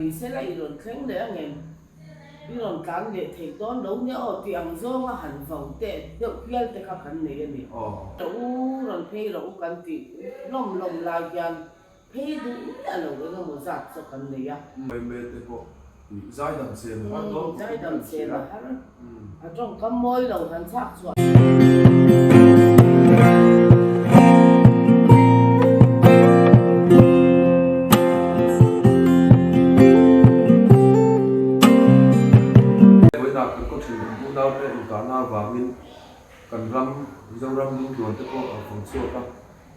Sela i rawn thleng leh ang em? I rawn tlan leh theih dawn lo nia aw tih ang zawnga han vau teh deuh hial te kha kan nei a ni. Rawh u, rawn phei rawh u kan tih lawm lawm lai hian phei duh miah lo eng emaw zat chu kan nei a. Mai mai te pawh i zaidam chen a har dawn khawp in kan hria. A tawngkam mawi lo han chhak chhuah. Vawiinah kan khaw thin awm unaute inkahna avangin kan ram Mizoram lungduan te pawh a fang chhuak a.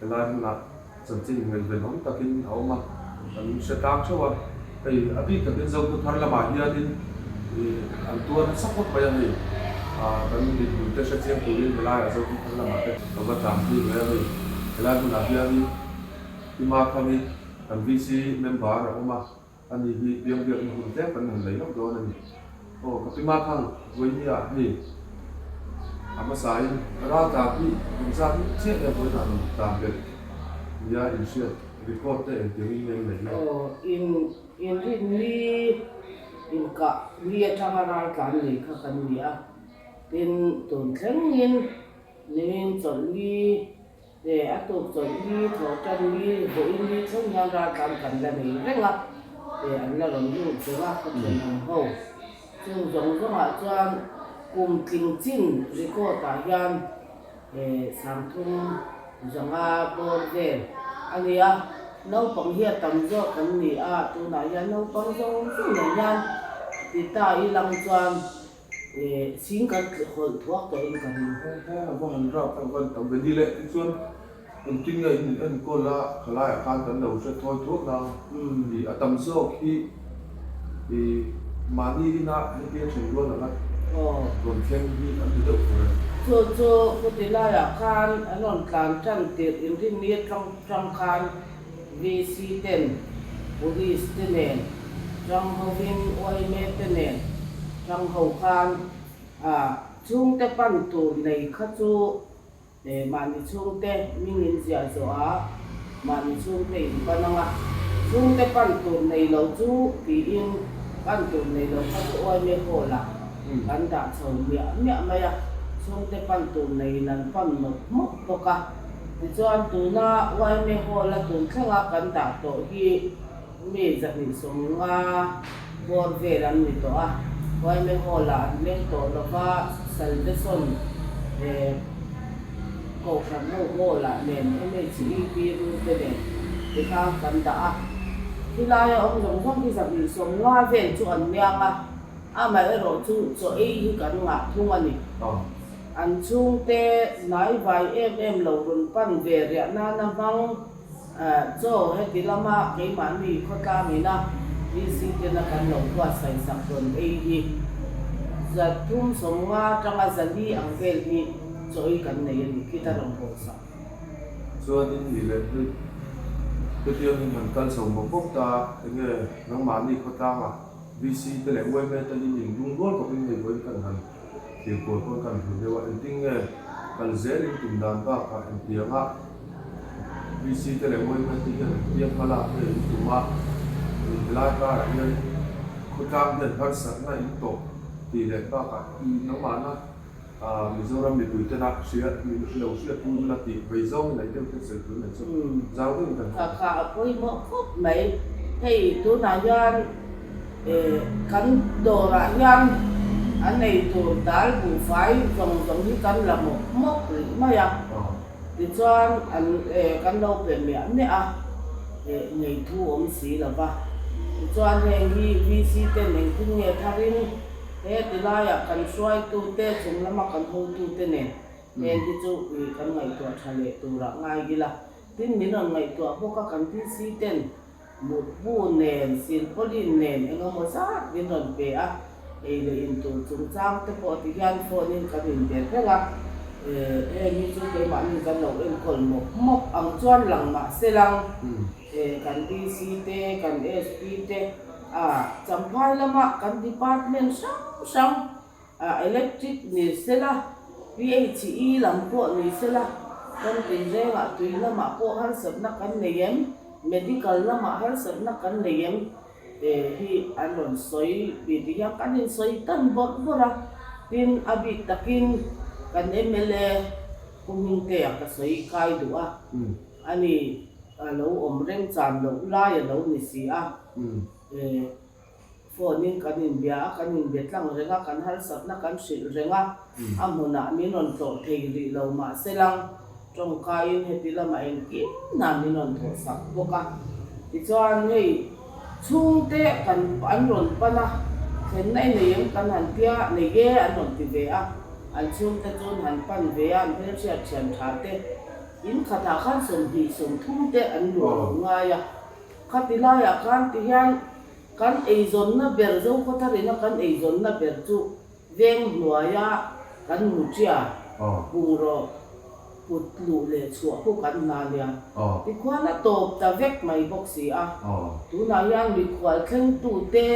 Helai hmunah chanchin ngaihven awm takin a awm a, kan hre tlang theuh a. Hei a bik takin Zopu thar lamah hianin ih an tuar nasa khawp mai a hei. Ah kan mipui te hre chiang turin helaiah Zopu thar lamah te ka va tlan phei ve a hei. Helai hmunah hianin Ima Khangi kan VC member a awm a. A ni hi piang biakna hun tlem kan han nei lawk dawn a ni. Aw ka pi Mathang, vawinia hei a hmasain ral tlan hi engzat ni chiah nge vawiinah rawn tlan belh nia inhriat record te engtiangin nge i nei le? Aw in inrinni inkah ni atanga ral tlan nei kha kan ni a, tin tun thlengin nimin chawlhni He a tuk chawlh hi thawh tan ni vawiin ni thleng hian raltlan kan la nei reng a, he an la rawn lut reng a ka thian ang ho. Chung zawng zawngah chuan kum tling chin record ah hian he sangthum zanga bawr vel a ni a, naupang hi a tam zawk an ni a, tunah hian naupang zawng zawng nen hian ti ta ilang chuan Eh, sing kan hawlh thuak tawh in ka ring. He he, a va han rap a van tam ve ni le. Tichuan engtin nge in enkawl a, khalaiah khan kan lo hre thawi thuak nang. I a tam zawk hi i mahni ina hetia then rual anga rawn thleng hi an ni deuh fur e. Chu chu khuti laiah khan an rawn tlan tan tirh inrinni atang tang khan VC ten, Police te nen, Tang hovin yma te nen tang ho khan a chhungte pan tur nei kha chu mahni chhungte mingin ziah zawh a, mahni chhungte in pan ang a, chhungte pan tur nei lo chu tiin pan tur nei lo kha chu yma hall ah kan dah chho miah miah mai a, chhungte pan tur neiin an pan mawp mawp bawk a. Tichuan tuna yma hall a tun thlenga kan dah tawh hi Mi 250 bawr vel an ni tawh a, yma Hall ah an leng tawh lova, Salvation eh Kohhran ho Hall ah nen MHEP room te nen tikhan kan dah a. Khilai a awm zawng zawng hi 250 vel chu an niang a, amaherawh chu chaw ei hi kan ngah thung a ni. An chhungte hnaivai em em lo rawn pan ve riah nana hmang. Chaw heti lama keimahni khawtlang ina VC tena kan lo buatsaih sak rawn ei hi 350 atanga 400 ang vel hi chaw ei kan nei a ni khi ta rawn haw sak. Chuanin ni leh hei hetiangin han kal chho mawp mawp ta enge nangmahni khawtlangah VC te leh yma te hi in lungrual khawpin hei vawiin kan han thlir kual pawn kan hmu deuh a, engtin nge kal zelin tum dan bakah engtianga VC te leh yma te hian engtia hma lak nge in tum a, helai karah hian khawtlang hian harsatna in tawh tih leh bakah i nangmahna Mizoram mipui tena hria lo hriat tu la tih vei zawng in nei deuh te sawi tur nei chu zau deuhin kan Kha kha a pawimawh khawp mai. Hei tunah hian kan dawrah hian a nei tur dal buhfai zawng zawng hi kan la mawp mawp rih mai a. Tichuan an kan lo pe miah miah a, ngei thu awm si lo va. Tichuan heng hi VC ten engtin nge tharin he ti laiah kan hruaitute chung lama kan hotute nen heng hi chu kan ngaihtuah tha leh turah ngai ila. Tin min rawn ngaihtuah bawk a kan VC ten Mutbu nen, silpauline nen eng emaw zat min rawn pe a, ei leh in tur chungchang te pawh ti hian phone in kan inbe reng a, heng hi chu keimahni kan lo enkawl mawp mawp ang chuan lang mah se lang, kan DC te, kan SP te, Champhai lama kan department hrang hrang, Electric ni sela, PHE lam pawh ni sela, kan tinrengah tui lamah pawh harsatna kan nei em? Medical lamah harsatna kan nei em? Hi an rawn sawi ti ti hian kan insawi tan bawrh bawrh a, tin a bik takin kan mla Pu Hmingtea ka sawi kai duh a, ani a lo awm reng chan loh lai a lo ni si a, phone in kan inbia a, kan inbe tlang reng a, kan harsatna kan hrilh reng a, a hmunah min rawn tlawh thei rih lo mahselang Tawngkaiin heti lamah engkim hna min rawn thawhsak bawk a. Tichuan hei chhungte kan an rawn pan a, thlenna i nei em kan han tia, nei e an rawn ti ve a. An chhungte chu an han pan ve a, an hmelhriat thian tha te in khatah khan 20 30 te an luah lo ngai a. Khati laiah khan tihian kan eizawnna ber Zokhawtharina kan eizawnna ber chu Veng hnuaia kan muṭia bungraw put luh leh chhuah khu kan hna nia. Tikhuan a tawp ta vek mai bawk si a. Tunah hian mikhual thlengtute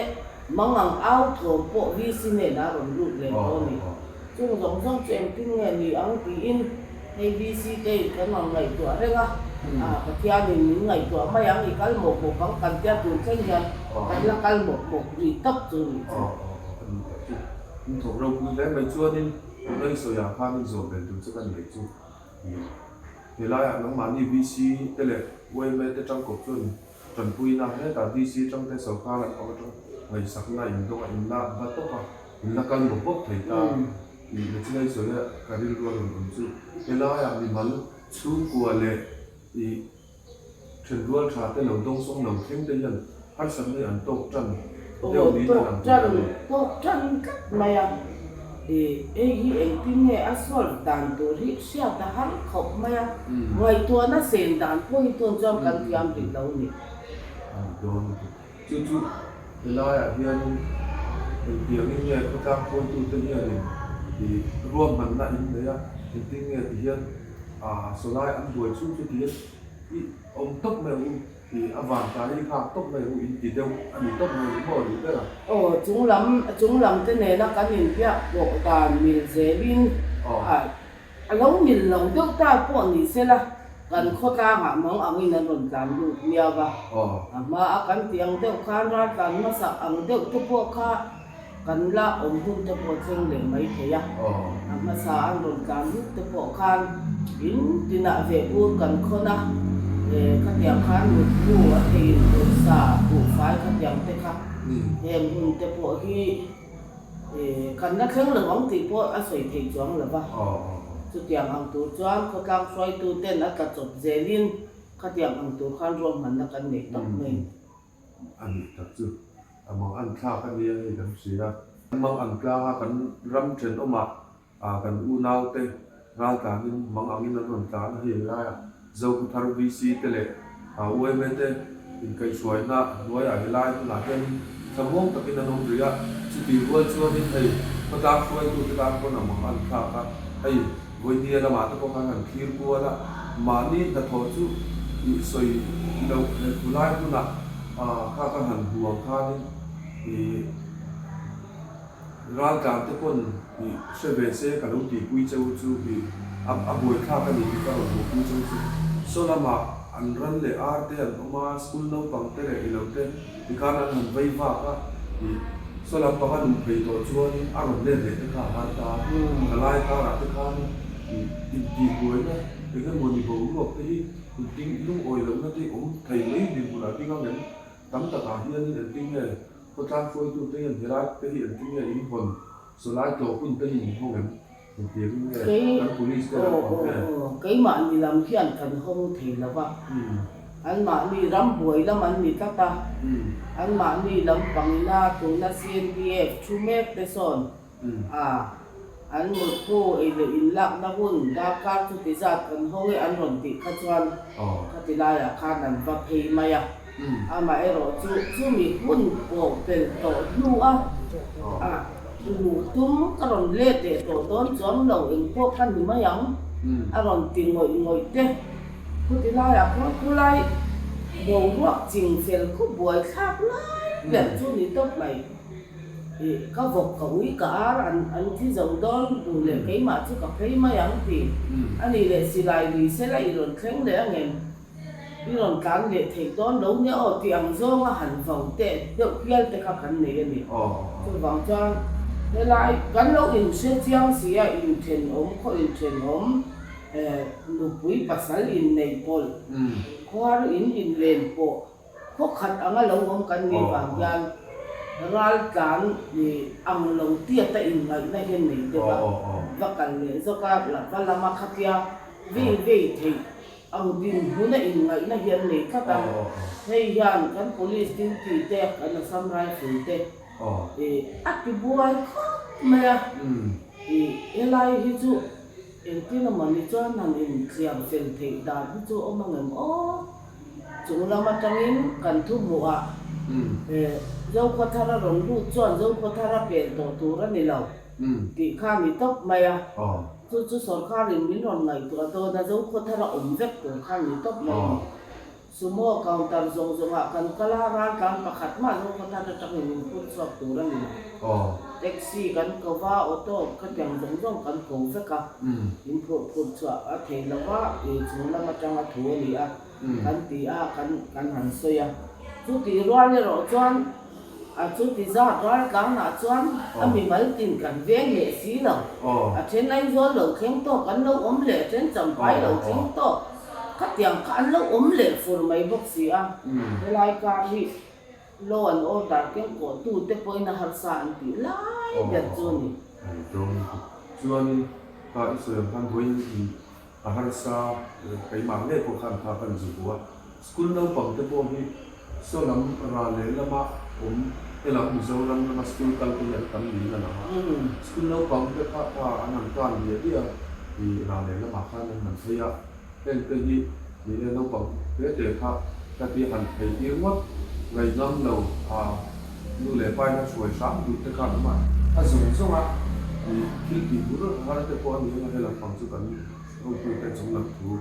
mangang au thawm pawh VC hnenah a rawn lut leh tawh a ni. Chung zawng zawng chu engtin nge ni ang tiin hei VC te in kan rawn ngaihtuah reng a, Pathianin min ngaihtuah mai ang, i kal mawp mawp ang kan tia tun thleng hian kan la kal mawp mawp rih tawp chu ni chu. A ni tak chu. In thawk ropui hle mai chuanin tuna i sawiah khan in zawh belh tur che ka ni leh chu i helaiah nangmahni VC te leh yma te tangkawp chuan tanpuina hetah DC tangte sorkar an awm atang ngaihsakna in dawng a in la va tawp a in la kal mawp mawp thei ta tih na chinai sawi a ka rilru a rawn awm chu helaiah mimal chhungkua leh i Thenrual tha te lo dawng sawng lo thleng te hian harsatna hi an tawk tan deuh niin a lang thei a ni. Tawk tan tlat mai a, i hei hi engtin nge a solve dan tur hi hriat a har khawp mai a, ngaihtuahna sen dan pawh hi tun chuan kan thiam rih lo ni. A ni dawn lutuk. Chu chu helaiah hianin engtiangin nge khawtlang hruaitute hianin i ruahmanna in nei a, engtin nge ti hian sawlai an buai chhung chu ti hian i awm tawp mai ang u, i a van ta hi nghak tawp mai ang u in ti deuh a ni tawp mai ang maw duh ber a? Aw, chunglam chunglam te nena kan inbiak pawh dan mil zelin A lo mil lo deuh ta pawh ni se la, kan khawtlangah mang angin an rawn tlan lut miau a. A hma a kan tih ang deuh khan ral tlan hmasak ang deuh te pawh kha kan la awm hun te pawh thleng leh mai thei a. A hmasa an rawn tlan lut te pawh khan in tinah ve bur kan khawn a, khatiang khan mutbu a theiin pawisa buhfai khatiang te kha heng hun te pawh hi Kan la thleng lo ang tih pawh a sawi thei chuang lo va. Chutiang ang tur chuan khawtlang hruaitu ten a tla chawp zelin khatiang ang tur khan ruahmanna kan neih tak mai. A nih tak chu a mang an thlak a nia hei kan hria. Mang an tlang a kan ram thenawmah kan unaute raltlanin mang angin an rawn tlan a hei laiah Zokhawthar VC te leh yma te inkaihhruaina hnuaiah helai hmunah hianin thlamuang takin an awm rih a, chutih rual chuanin hei khawtlang hruaitute tan pawn a mang an thlak a, hei vawinia lamah te pawh khan han thlir kual a, mahni hnathawh chu ih sawi loh leh khulai hmunah kha ka han hmu ang khanin ih. Raltlan te pawn i hre ve se ka lo tihpui che u chu i a a buaithlak a ni tih ka rawn hmuhpui che u chu. Saw lamah an ran leh ar te an awm a, school naupang te leh ilo te tikhan an han vei vak a, i saw lam panga luh phei tawh chuanin a rawn let leh te kha a har ta a, thalai karah te khan i intihbuaina eng emaw ni boruak te hi inting lungawi lohna te hi awm thei mai dinhmunah ding ang em? Tam takah hianin engtin nge Khawtlang hruaitute hian helai te hi engtin nge in hawn? Sawlai tlawh hun te hi in hawng em? Engtiangin nge kan police te lam pang nge? Keimahni lam hian kan hawng thei lo va, anmahni rambuai lam an ni tlat a, anmahni lam pangina tuna CNDF thu mek te sawn a, an mutbu ei leh inlakna hun darkar chuti zat kan hawng e an rawn tih kha chuan khati laiah khan an va phei mai a. Amaherawhchu chumi hun pawh pel tawh hnua a luh tum ka rawn let leh tawh dawn chuang lo eng pawh ka ni mai ang a rawn ti ngawih ngawih te. Khuti laiah khuan khulai boruak ching fel khup buai thlak lai ber chu ni tawp mai. Ih, ka vawk ka ui ka ar an an thi zo dawn duh leh keimah chu ka phei mai ang ti a ni leh silai lui sela i rawn thleng leh ang em? I rawn tlan leh theih dawn lo nia aw tih ang zawnga han vau teh deuh hial te kha kan nei a ni. Chuvang chuan helai kan lo inhre chiang si a, inthenawm khaw inthenawm nupui pasal inneih pawlh khuar in inlen pawh khaw khat anga lo awm kan nih vang hian ral tlan ang lo tiata inngaihna hi nei deuh a, va kal leh zawk a, va lama khatia vei vei theih Ang dinhmun a inngaihna hi an nei tlat a, hei hian kan police duty te, kan Assam Rifle te ih a ti buai khawp mai a, ih helai hi chu engtin emaw ni chuan han inthiam fel theih dan hi chu awm angem aw, chung lam atangin kan thu hmuh ah Zokhawthar a rawn lut chuan Zokhawthar a pel tawh tur a ni lo. Tih kha a ni tawp mai a. Chu chu sorkarin min rawn ngaihtuah dawn a, Zokhawthar a awm vek tur kha a ni tawp mai a ni. Sumo counter zawng zawngah kan kal a, raltlan pakhat mah Zokhawthar atangin min phur chhuak tur a ni lo. Taxi kan ko va, auto khatiang zawng zawng kan ko vek a, min phurh phurh chhuah a thei lo va, ih chung lam atanga thu a ni a, kan ti a, kan kan han sawi a. Chutih rual erawh chuan A chuti zat raltlangah chuan a mimal tin kan veng leh si lo. A then Aizawl lo thleng tawk an lo awm leh, a then Champhai lo thleng tawk khatiang kha an lo awm leh fur mai bawk si a. Helai kar hi law and order kengkawh tute pawhin a harsa an tih lai ber chu a ni. Chuanin kha i sawi ang khan vawiin a harsa keimah ngei pawh khan kha kan zu bu a. School naupang te pawh hi saw lam ral leh lama awm helam Mizoram lama school kal te hi an tam niin a lang a. School naupang te kha kha an han tan diah diah a, ih ral leh lamah khan an han phei a. Heng te hi ni e naupang te te kha ka ti han phei tir ngawt ngaihngam lo a nu leh pa in a hruai hram duh te kha an awm a. A zawng zawng a ih thil tih tur har te pawh a ni ang a, helam pang chu kan hotute chung lam thu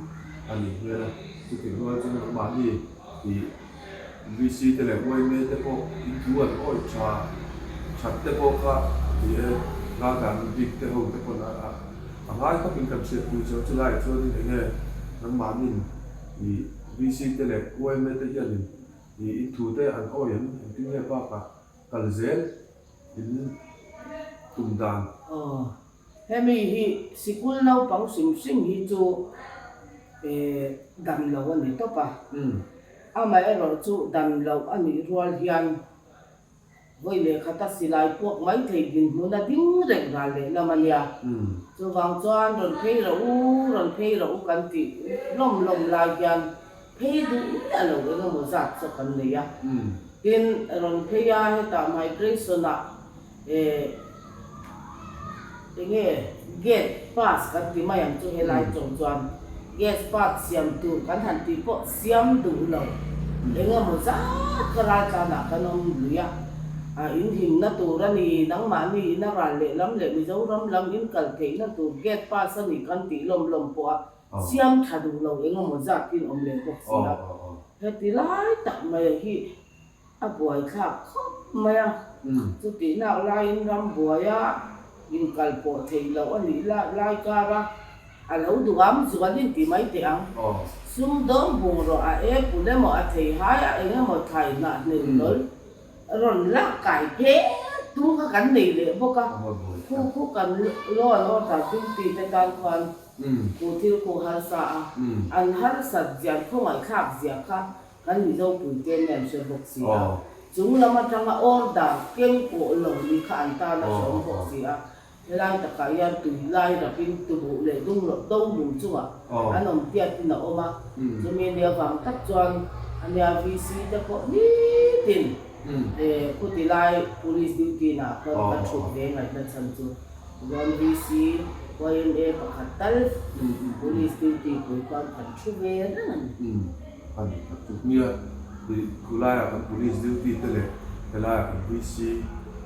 a nih hmel a. Chutih rual chuan anmahni ih VC te leh yma te pawh in thu an awih tha that te pawh kha ni e, raldan bik te ho te pawn a a ngai khawpin kan hriatpui chuan chulaiah chuanin eng nge anmahnin ih VC te leh yma te hianin ih in thu te an awih an engtin nge bakah kal zel in tum dan. Aw. Hemi hi sikul naupang hrim hrim hi chu dan lo a ni tawp a. Amaherawh chu dan loh a nih rual hian vawi leh khata silai puak mai thei dinhmun a ding reng ral lehlam a nia. Chuvang chuan rawn phei rawh u, rawn phei rawh u kan tih lawm lawm lai hian phei duh miah lo eng emaw zat chu kan nei a. Tin, rawn phei a hetah migration-ah Enge gate pass kan ti mai ang chu helai tawng chuan gate pass siam tur kan han tih pawh siam duh lo engemaw zat kha raltlanah kan awm lui a, a in himna tur a ni nangmahni in a ral lehlam leh Mizoram lam in kal theihna tur gate pass a ni kan tih lawm lawm pawh a siam tha duh lo engemaw zat in awm leh bawk si a, heti lai tak mai hi. A buaithlak khawp mai a, chutih nak laiin ram buaia inkal pawh theih loh a nih lai kar a, a lo duham zual in ti mai teh ang. Sumdawng bungraw a e pul emaw a thei hai a eng emaw thlai hnah hnel hlawl rawn lak kai phet tum kha kan nei leh bawk a, khu khu kan law and order duty te tan khuan khu thil khu harsa a, an harsat zian khawngaihthlak zia kha Kan Mizo puite nen an hre bawk si a, chung lam atanga order keng pawh lo ni kha an tan a hreawm bawk si a, helai takah hian tui lai rapin tubuh leh dung loh do lung chungah an awm tiatin a awm a, chumi ni avang tak chuan ania VC te pawh nitin khuti lai police duty nah khuan ka thut ve ngaihna chhan chu chuan VC YMA pakhat tal police duty pui khuan kan thu ve reng a ni. A ni tak chu nia, ih khulaiah kan police duty te leh helaiah kan VC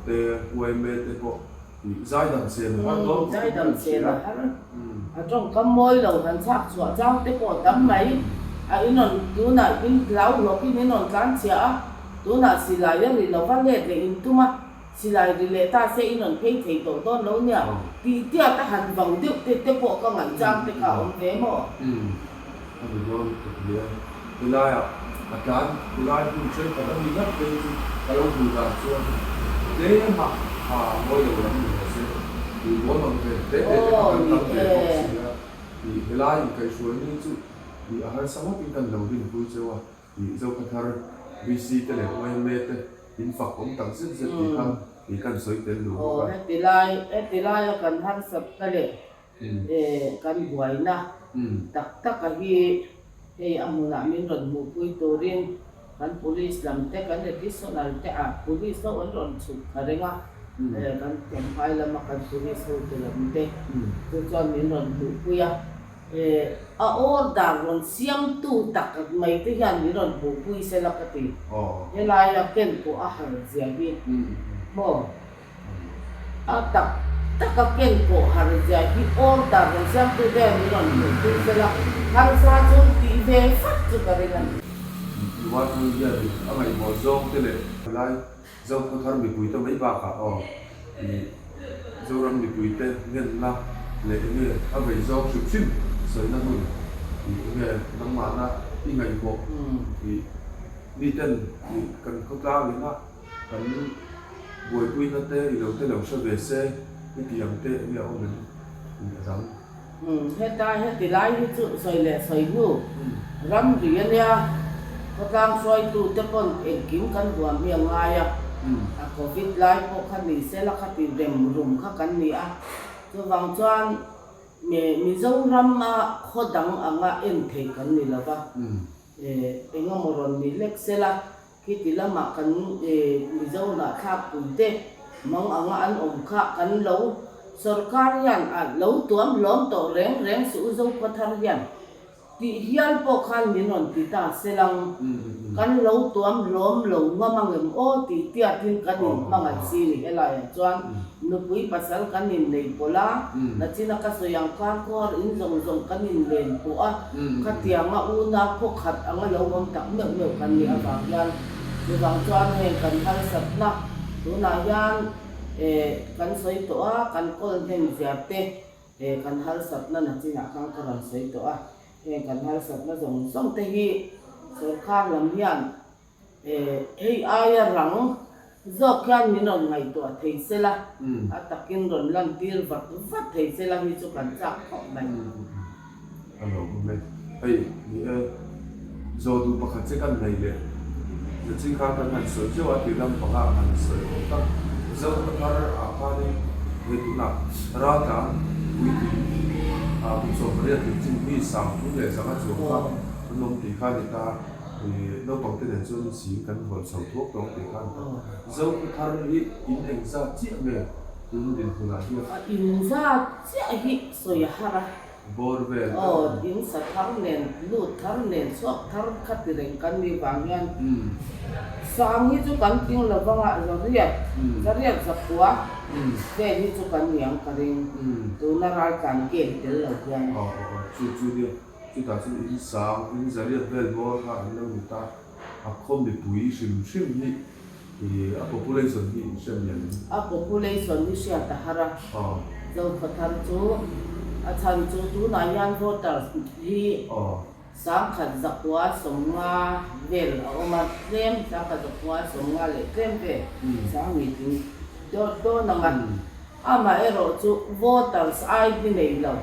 te yma te pawh ih zaidam chen a har dawn khawp in kan hria. A har a tawngkam mawi lo han chhak chhuah chang te pawh tam mai a in rawn tunah in hlau hlawk in in rawn tlan chhia a tunah silai a ri lova let leh in tum a silai ri leh ta se in rawn phei thei tawh dawn lo nia tih tiat a han vau deuh te te pawh ka ngaih chang te kha a awm ve maw? A ni dawn tak hle a. Helaiah a tlan helai hmun thenkhat a mi ngat phei chu ka lo hmuh dan chuan tlem a ha mawi lo lam ni rawh se tih mawl ang ve te te te kha kan tam ve bawk si a tih helai inkaihhruai ni chu tih a harsa ngawtin kan lo rinpui cheu a tih Zokhawthar VC te leh yma te in fak awm tak zet zet tih kha tih kan sawi tel duh bawk a. Aw heti lai heti laia kan harsat ta leh Kan buaina tak tak a hi hei a hmunah min rawn hmuhpui turin kan police lam te kan additional te ah police ho an rawn chhuk thla reng a, kan Champhai lama kan police ho te lam te chu chuan min rawn hmuhpui a, a order rawn siamtu tak mai te hian min rawn hmuhpui sela ka ti, helaia ken pawh a har zia hi maw. A tak tak a ken pawh har zia hi order rawn siamtu te min rawn hmuh pui sela, harsa chu tih ve fat chu ka ring a ni. Luatnu hian a ngaihmawh zawng te leh helai Zokhawthar mipui te mai bakah aw ih Zoram mipui te ngenna leh enge a vei zawng hrim hrim sawina hun ih enge nangmahna i ngaihmawh ih miten ih kan khawtlang ina Kan buaipuina te i lo te lo hre ve se i tih ang te enge a awm em tih a dang. Umm heta heti lai hi chu sawi leh sawi hnu ramri a nia, khawtlang hruaitu te pawn engkim kan huam hi a ngai a, a covid lai pawh kha ni sela khati rem rum kha kan ni a, chuvang chuan Mizoram a khaw dang anga en theih kan ni lova, engemaw rawn ni hlek sela Khiti lamah kan Mizo hnahthlak puite mang anga an awm kha kan lo sorkar hian a lo tuam hlawm tawh reng reng suh u Zokhawthar hian tih hial pawh khan min rawn ti ta selang kan lo tuam hlawm lo ngam angem aw tih tiatin kan inhmangaih si ni helaiah chuan nupui pasal kan innei pawlh a, nachina ka sawi ang khan khuar in zawng zawng kan inlen pawh a, Khatianga unau khawkhat anga lo awm tak meuh meuh kan nih avang hian chuvang chuan heng kan harsatna tunah hian kan sawi tawh a, kan kawl hnem zia te kan harsatna nachinah khan ka rawn sawi tawh a, heng kan harsatna zawng zawng te hi sorkar lam hian hei aia rang zawk hian min rawn ngaihtuah thei sela, a takin rawn lantir vat vat thei sela hi chu kan chak khawp mai. A lo awm e. Hei, ni e, zawh duh pakhat che kan nei leh Zachin khan kan han sawi zeuh a tih lam pangah han sawi awm tak. Zohna thar ah khanin hei tunah raltlan puitling ah kum 18 kum chin mi 3100 chuang kha an awm tih kha a ni ta. Naupang te nen chuan zing kan hawn chho thuak tawng tih khan Zohna thar hi in engzat chiah nge tun dinhmunah hian? A inzat chiah hi sawi a har a. Bawr vel. Aw, in sa thar nen, lut thar nen, chhuak thar kha ti reng kan nih vang hian sang hi chu kan tling lo vang a, zariat, zariat zakua vel hi chu kan ni ang ka ring, tuna raltlan game tel lo hian. Aw, aw, chu chu nia, chutah chuan in sang, in zariat vel bawr kha an lo ni ta, a khaw mipui hrim hrim hi a population hi in hre mial em? A population hi hriat a har a, Zokhawthar chu a chhan chu tunah hian voters hi 1190 vel a awm a, tlem 1190 leh tlem vel sang tling dawt dawn ang a, amaherawh chu voters ID nei lo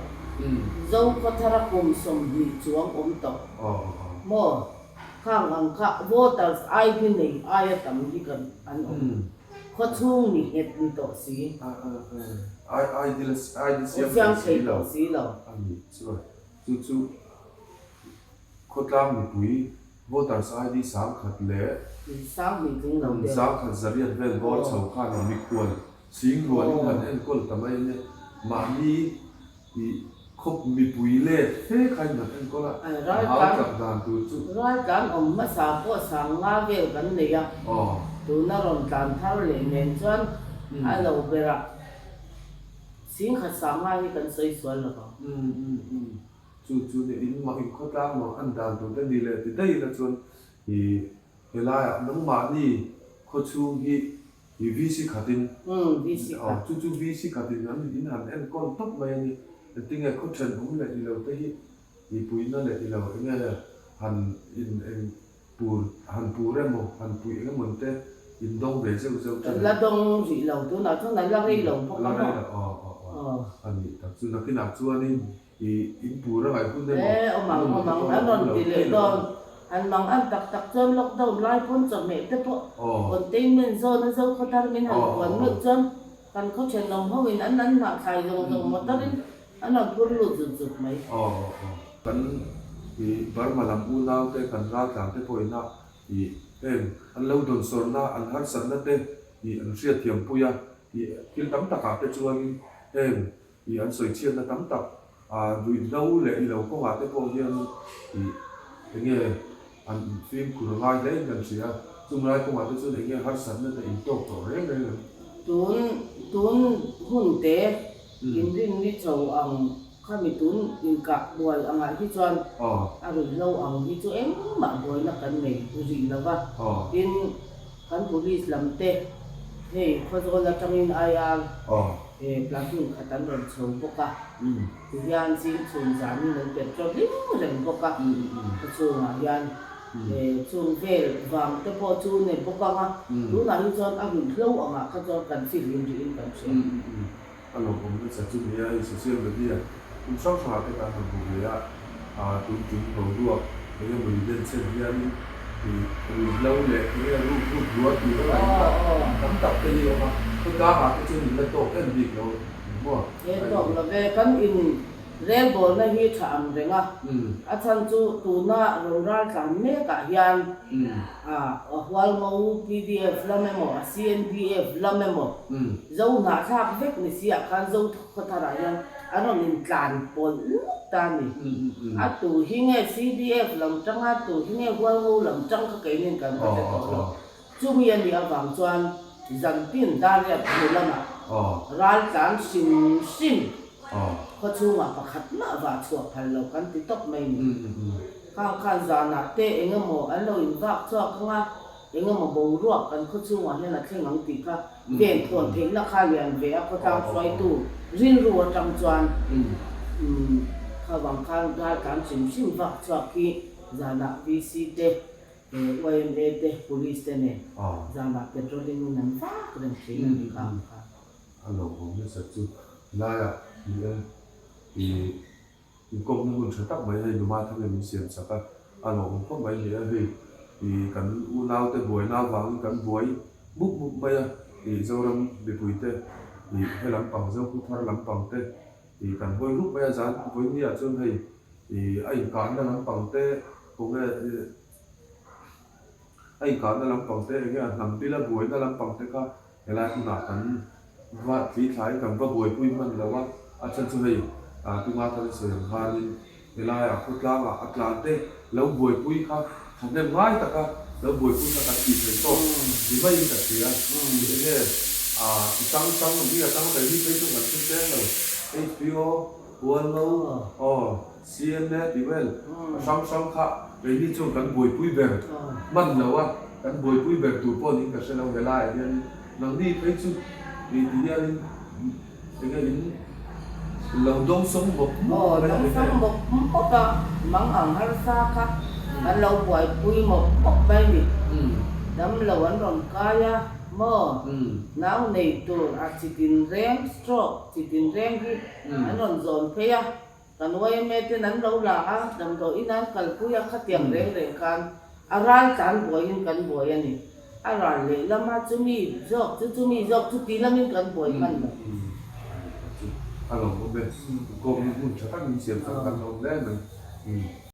Zokhawthara kum 20 chuang awm tawh maw? Khang ang kha voters ID nei aia tam hi kan an awm. Khawchhung mi nghet ni tawh si. ID la ID siam thei si lo. Si lo. A ni chuan chu chu khawtlang mipui voters ID 1000 leh 20,000 tling lo deuh. 1100 vel bawr chho khan mikhual singrual in han enkawl ta mai ania mahni I khawp mipui let fe kha in han enkawl a, a hau tak dan tur chu. Raltlan awm hmasa pawh 50 vel kan nei a, tuna rawn tlan thar leh nen chuan a lo berah 1050 hi kan sawi sual lo vang. Chu chu nia in mah in khawtlang mah an dan tur te ni leh ti daih ila chuan i helaiah nangmahni khawchhung hi I VC khatin, VC khat. Chu chu VC khatin an in han enkawl tawp mai a ni. Engtinge khaw thenawm leh i lo te hi i puihna leh i lo enge han in eng pur han pur emaw han puih eng emaw te in dawng ve zeuh zeuh tan. La dawng rih lo tunah chuan a la rei lo bawk a maw? La rei lo aw aw aw a nih tak chu nakinah chuanin i in pur a ngaih hun emaw E awm ang awm ang an rawn ti leh dawn han mang an tak tak chuan lockdown lai pawn chawhmeh te pawh containment zone a zo khawthar min han puan meuh chuan kan khaw thenawm ho in an an hnah thlai zawng zawng motor in An rawn phur lut zut zut mai. Aw aw aw. Kan i Burma lam unau te kan raltlan te pawh ina i heng an lo dawnsawrna an harsatna te i an hriatthiam pui a i thil tam takah te chuanin heng i an sawichhiatna tam tak a ruihhlo leh i lo kawngah te pawh hianin i enge an fimkhur ngai hle in kan hria a, chung lai kawngah te chuan enge harsatna te intawk tawh reng reng ang. Tun tun hun te Inrinni cho ang khami tun inkah buai angah hi chuan a ruihhlo ang hi chu engmah buaina kan nei rih lo va, tin kan police lam te hei Khawzawl atangin IR platoon khat an rawn chho bawk a, tihian zing chhun zanin an petrol hlim reng bawk a, khawchhungah hian Chung vel vang te pawh chu nei bawk ang a, tunah hi chuan a ruihhlo angah kha chuan kan fihlim rihin kan hria. A lawmawm nasa chu nia hei social media hmun hrang hrangah te kan han hmu ve a, tun tum boruak eng emaw ni den chen hianin ruihhlo leh eng nge ruk ruk rual tur a ngaihna tam tak te hi a awm a, khawtlangah te chuan in la tawk em bik lo maw? He tawk lo ve, kan in Relbawlna hi tha ang reng a, a chhan chu tuna rawn ral tlan mekah hian a Hualngo pdf lam emaw, a CNDF lam emaw, Zo hnahthlak vek ni si ah khan Zo khawtharah hian an rawn intlan pawlh lut ta a ni. A tu hi nge CDF lam tang a, tu hi nge Hualngo lam tang kha keinin kan va hre tawh lo. Chumi a nih avang chuan zantin Dariat hnu lamah ral tlan hrim hrim khaw chhungah pakhat mah vah chhuah phal lo kan ti tawp mai ni. Khang khan zanah te eng emaw an lo invak chhuak ang a, eng emaw boruak kan khaw chhungah hian a thleng ang tih kha ven thawn theihna kha lian ve a khawtlang hruaitu rilru atang chuan kha vang khan ral tlan hrim hrim vak chhuak hi zanah VC te Yma te police te nen zanah patrolling in an vak reng thin a ni kha ang kha. A lo awm nasa chu laiah ni e i inkawmna hmun tha tak mai hei numa thang in min siam sak a, a lo awm khawp mai ni e hei i kan unau te buaina avangin kan buai mup mup mai a i Zoram mipui te i he lampang Zokhawthar lampang te i kan hawi rup mai a zan vawinia chuan hei i a inkahna lampang te Khawnge a inkahna lampang te enge a hnam bila buaina lampang te kha helai hmunah kan va thli thlaiin kan va buaipui hman lo a, a chhan chu hei tunga kan sawi ang khanin helaiah khawtlangah a tlan te lo buaipui kha thahnem ngai taka lo buaipui kha kan tih theih tawk ni maiin ka hria. Enge i tang tang ang hi a tang ve hi phei chu kan hre chiang lo HBO Hualno aw. CNA tih vel a hrang hrang kha keini chuan kan buaipui ber hman lo a, kan buaipui ber tur pawh niin ka hre lo helaiah hianin nangni phei chu tih ti hianin enge in lo dawng sawng mawp mawp mai a ni Aw, dawng sawng mawp mawp a, mang ang harsa kha kan lo buaipui mawp mawp mai a ni. Damlo an rawn kai a maw? Nau nei tur a chitin reng, stroke chitin reng hi an rawn zawn phei a. Kan yma ten an lo la a, damdawiin an kalpui a, khatiang reng reng khan a ral tlan buaiin kan buai a ni. A ral lehlam a, chumi zawk chu chumi zawk chu ti lamin kan buai hman lo. A lawmawm e, kawng hi hmun tha tak min siam tak kan awm hle mai.